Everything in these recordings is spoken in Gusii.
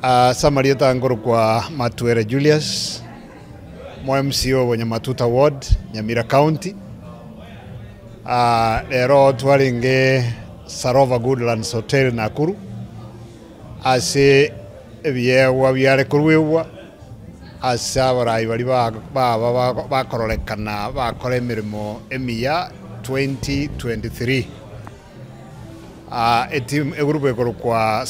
Ase amarieta nkorokwa Matwere Julius, mo MCA o Bonyamatuta Ward, Nyamira County. Rero twarenge Sarova Goodlands Hotel Nakuru ase ebiegwa biare koruegwa ase abarai baria baba bakororekana bakora emeremo emiya 2023. Etimu egurupu ekorokwa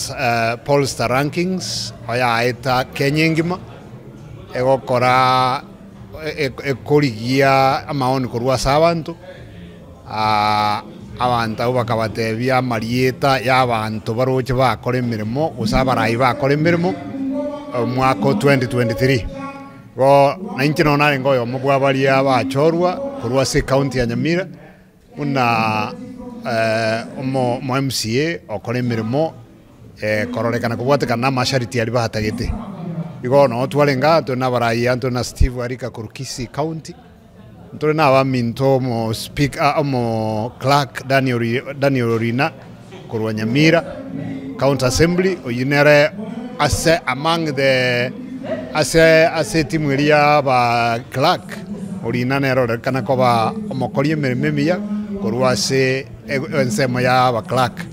Pollster Rankings oyaeta Kenya engima egokora ekorigia amaoni korwa ase abanto, abanto abwo bakabatebia amarieta ya abanto baroche bakora emeremo gose abarai bakora emeremo omwaka o 2023. Igo nainche nonya narenge oyomo bwa baria bachorwa korwa ase ecounty ya Nyamira. Buna omo MCA okora emeremo kororekana kobwatekana na amashariti aria batagete. Igo noo twarenge aa ntore na abarai aa ntore na Steve Arika korwa Kisii County, ntore na abaminto omo speaker omo clerk Daniel Daniel Orina korwa Nyamira County Assembly, oyio nere ase among the ase ase etimu eria ya aba clerk, Orina nere orekana koba omokori emeremo emiya korwa ase ensemo ya aba clerk.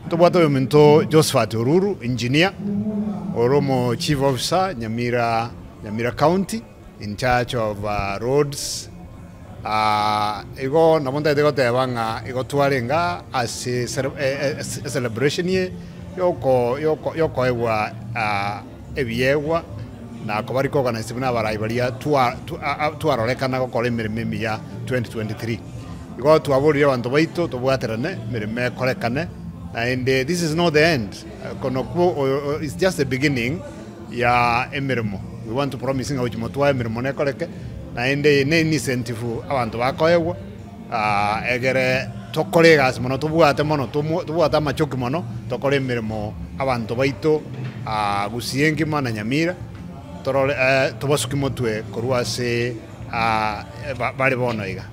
Ntobwate oyominto Josephat Oruru, engineer, ore omo chief officer Nyamira Nyamira County. In charge of roads, igo nabo ntagete goteba ng'a igo twarenge aa ase ecelebration eye yoko yoko yokoegwa ebiegwa na koba recognized buna abarai baria twa twarorekana gokora emeremo emiya 2023. Igo twaborire abanto baito tobwaterane emeremo ekorekane naende this is not the end, kono it's just the beginning. ya emeremo. We want to promise ng'a gochia motwae emeremo nekoreke, naende eye ne incentive abanto bakoegwa egere tokore egasi mono tobwate mono tobwate amachoki mono tokore emeremo abanto baito Gusii engima na Nyamira torore tobasuki motwe korwa ase bare bono iga.